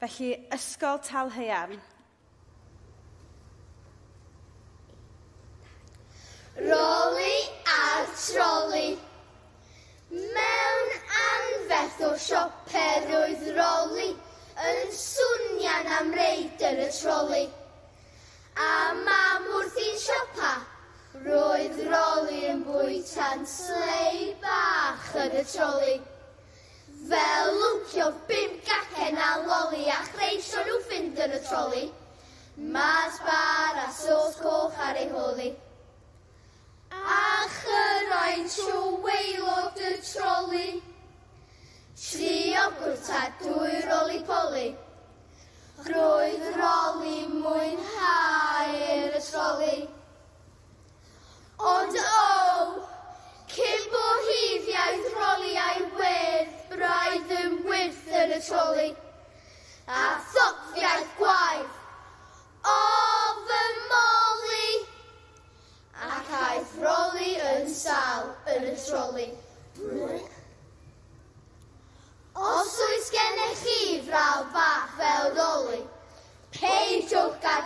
Felly, Ysgol Talhaiarn. Roli a'r troli. Mewn anferth o siope roedd Roli yn swnian am reid yn y troli. A mam wrthi'n siopa, roedd Roli yn bwyta'n slei bach yn y troli. Fel lwcio 5 gacen a loli a chreisio nhw ffind yn y troli. Mars bar a sos coch ar ei holi. A chyrraedd trwy waelod y troli. 3 iogwrt a 2 roli poli. Roedd Roli mwynhau yn y troli. Ond o, cyn bo hir iaith Roli a'i wedd braidd yn wyrth yn y troli. A thocfiaeth gwaedd. O, fy moli! Ac aeth Roli yn sâl yn y troli. Os oes gennych chi frawd bach fel Roli, peidiwch â